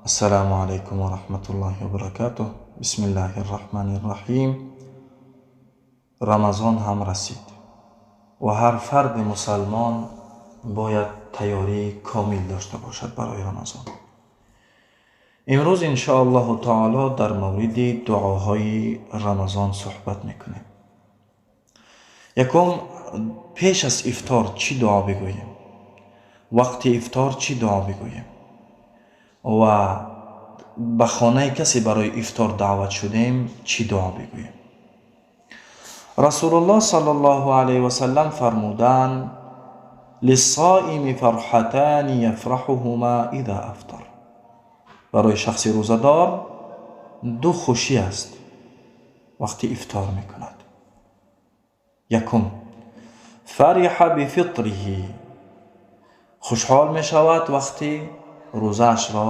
Ассалому алайкум ва раҳматуллоҳи ва баракатуҳ. Бисмиллаҳир раҳмонир раҳим. Рамазон ҳам расид ва ҳар фарди мусалмон бояд тайёрии комил дошта бошад барои Рамазон. Имрӯз иншоаллоҳу таоло дар мавриди дуоҳои Рамазон суҳбат мекунем. Якум, пеш аз ифтор чӣ дуо бигӯем, вақти ифтор чӣ дуо бигӯем ва ба хонаи касе барои ифтор даъват шудем, чӣ дуо бигӯем. Расулуллоҳ саллаллоҳу алайҳи васаллам фармуданд: лиссоими фарҳатани яфраҳуҳума иза афтар. Барои шахси рӯзадор ду хушӣ аст вақти ифтор мекунад. Якум, фариҳа бифитриҳи, хушҳол мешавад вақти рӯзаашро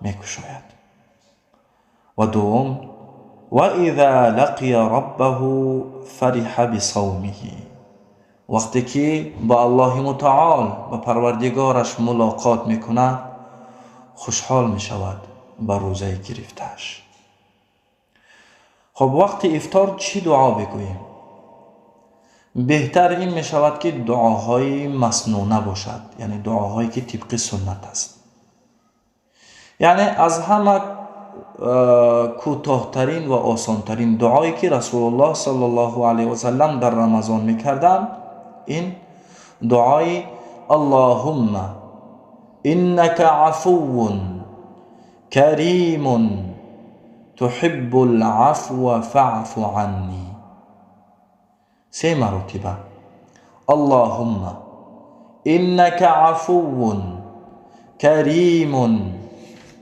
мекушояд. Ва дуввум, ва иза лақия раббаҳу фариҳа бисавмиҳи, вақте ки ба Аллоҳи мутаол, ба Парвардигораш мулоқот мекунад, хушҳол мешавад ба рӯзаи гирифтааш. Хоб, вақти ифтор чӣ дуо бигӯем? Беҳтар ин мешавад, ки дуоҳои маснуна бошад, яъне дуоҳое ки тибқи суннат аст. Яъне аз ҳама кӯтоҳтарин ва осонтарин дуое ки Расулуллоҳ саллаллоҳу алайҳи васаллам дар Рамазон мекарданд, ин дуои Аллоҳумма иннака афуввун каримун туҳиббул афва фаъфу анни. Се маротиба: Аллоҳумма иннака афуввун каримун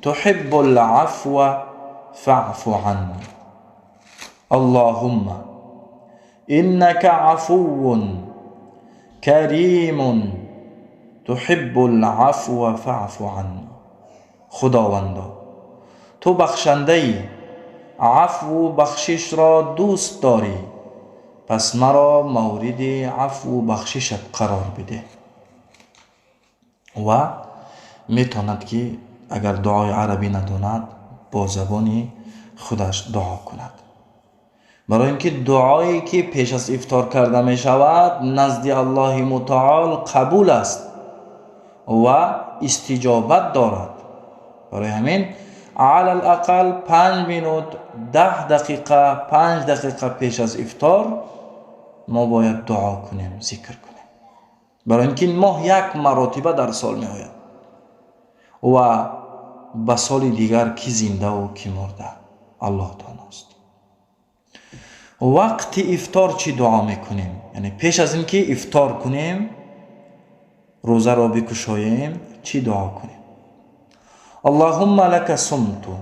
туҳиббул афва фаъфу анни. Аллоҳумма иннака афуввун каримун туҳиббул афва фаъфу анни. Худовандо, ту бахшандаӣ, афву бахшишро дӯст дорӣ, пас маро мавриди афву бахшишат қарор бидеҳ. Ва метавонад, ки агар дуои арабӣ надонад, бо забони худаш дуо кунад, барои ин ки дуое ки пеш аз ифтор карда мешавад, назди Аллоҳи мутаол қабул аст ва истиҷобат дорад. Барои ҳамин алал ақал 5 минут, 10 дақиқа, 5 дақиқа пеш аз ифтор мо бояд дуо кунем, зикр кунем, барои ин ки моҳ як маротиба дар сол меояд ва ба соли дигар ки зиндаву ки мурда, Аллоҳ доност. Вақти ифтор чӣ дуо мекунем? Яъне пеш аз ин ки ифтор кунем, рӯзаро бикушоем, чӣ дуо кунем? Аллоҳумма лака сумту,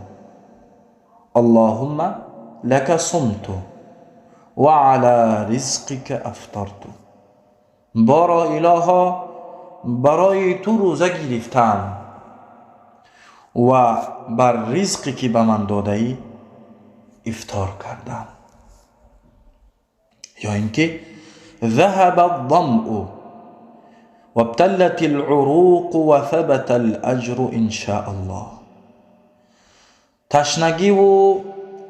Аллоҳумма лака сумту ва ала ризқика афтарту. Боро илоҳо, барои ту рӯза гирифтам ва бар ризқе ки ба ман додаӣ ифтор кардам. Ё ин ки ذهب الظمأ وابتلت العروق وثبت الأجر إن شاء الله. Ташнагиву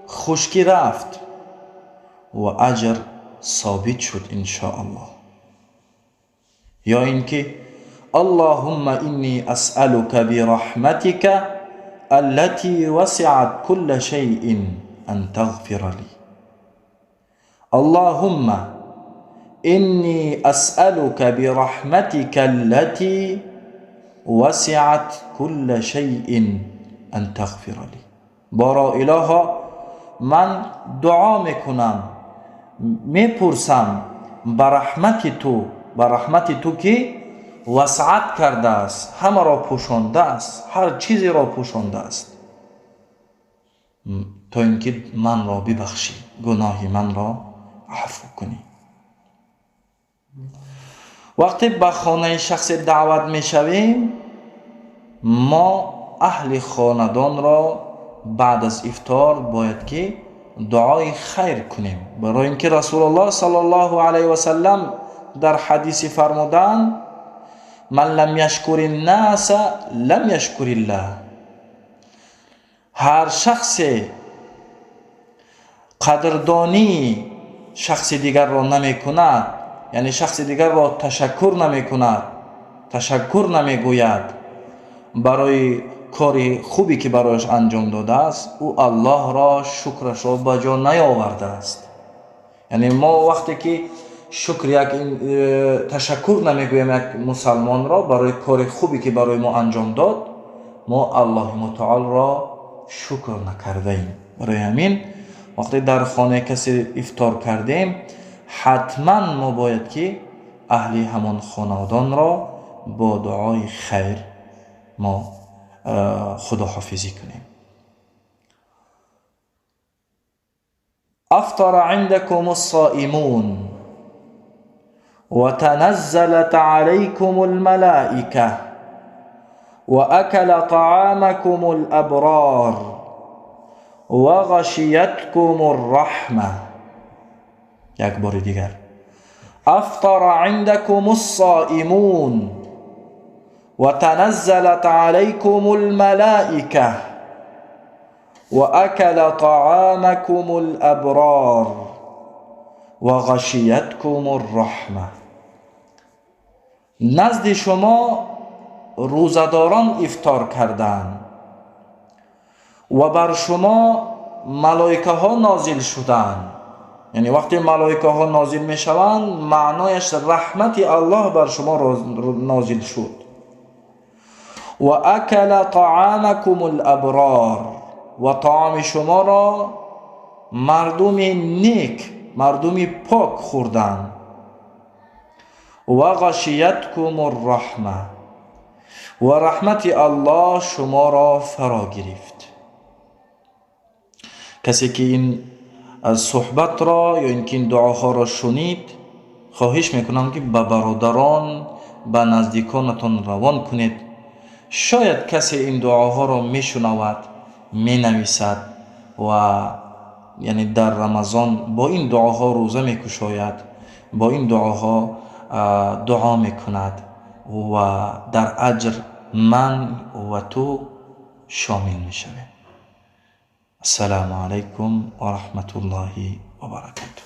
хушкӣ рафт ва аҷр собит шуд, иншоаллоҳ. Ё ин ки Аллоҳумма инни асъалука бираҳматика аллати васиат кулла шайъин ан тағфира ли. Аллоҳумма инни асъалука бираҳматика аллати васиат кулла шайъин ан тағфира ли. Боро илоҳо, ман дуо мекунам, мепурсам ба раҳмати ту, ба раҳмати ту ки васъат кардааст, ҳамаро пӯшондааст, ҳар чизеро пӯшондааст, то ин ки манро бибахшӣ, гуноҳи манро афву кунӣ. Вақте ба хонаи шахсе даъват мешавем, мо аҳли хонадонро баъд аз ифтор бояд ки дуои хайр кунем, барои ин ки Расулуллоҳ саллаллоҳу алайҳи васаллам дар ҳадисе фармуданд: ман лам яшкури ннаса лам яшкуриллаҳ. Ҳар шахсе қадрдонии шахси дигарро намекунад, яъне шахси дигарро ташаккур намекунад, ташаккур намегӯяд барои кори хубе ки барояш анҷом додааст, ӯ Аллоҳро шукрашро ба ҷо наёвардааст. Яъне мо вақте ки шукр як ташаккур намегӯем як мусалмонро барои кори хубе ки барои мо анҷом дод, мо Аллоҳи мутаолро шукр накардаем. Барои ҳамин вақте дар хонаи касе ифтор кардем, ҳатман мо бояд ки аҳли ҳамон хонадонро бо дуои хайр мо худоҳофизӣ кунем. Афтара индакум ас-соимун ва таназзалат алайкум ал-малаика ва акала таъамакум ал-аброр ва ғашияткум ар-раҳма. Як бори дигар. Афтара индакум ас-соимун ва таназзалат алайкум ал-малаика ва акала таъамакум ал-аброр ва ғашияткум ар-раҳма. Назди шумо рӯзадорон ифтор карданд ва бар шумо малоикаҳо нозил шуданд. Яъне вақте малоикаҳо нозил мешаванд, маънояш раҳмати Аллоҳ бар шумо нозил шуд. Ва акала таъамакум ал-аброр, ва таоми шуморо мардуми нек, мардуми пок хӯрданд. Ва ғашияткум ар-раҳма, ва раҳмати Аллоҳ шуморо фаро гирифт. Касе ки ин суҳбатро ё ин ки ин дуоҳоро шунид, хоҳиш мекунам ки ба бародарон, ба наздиконатон равон кунед. Шояд касе ин дуоҳоро мешунавад, менависад ва яъне дар Рамазон бо ин дуоҳо рӯза мекушояд, бо ин дуоҳо дуо мекунад ва дар аҷр ман ва ту шомил мешавем. Ассалому алайкум ва раҳматуллоҳи ва баракатуҳ.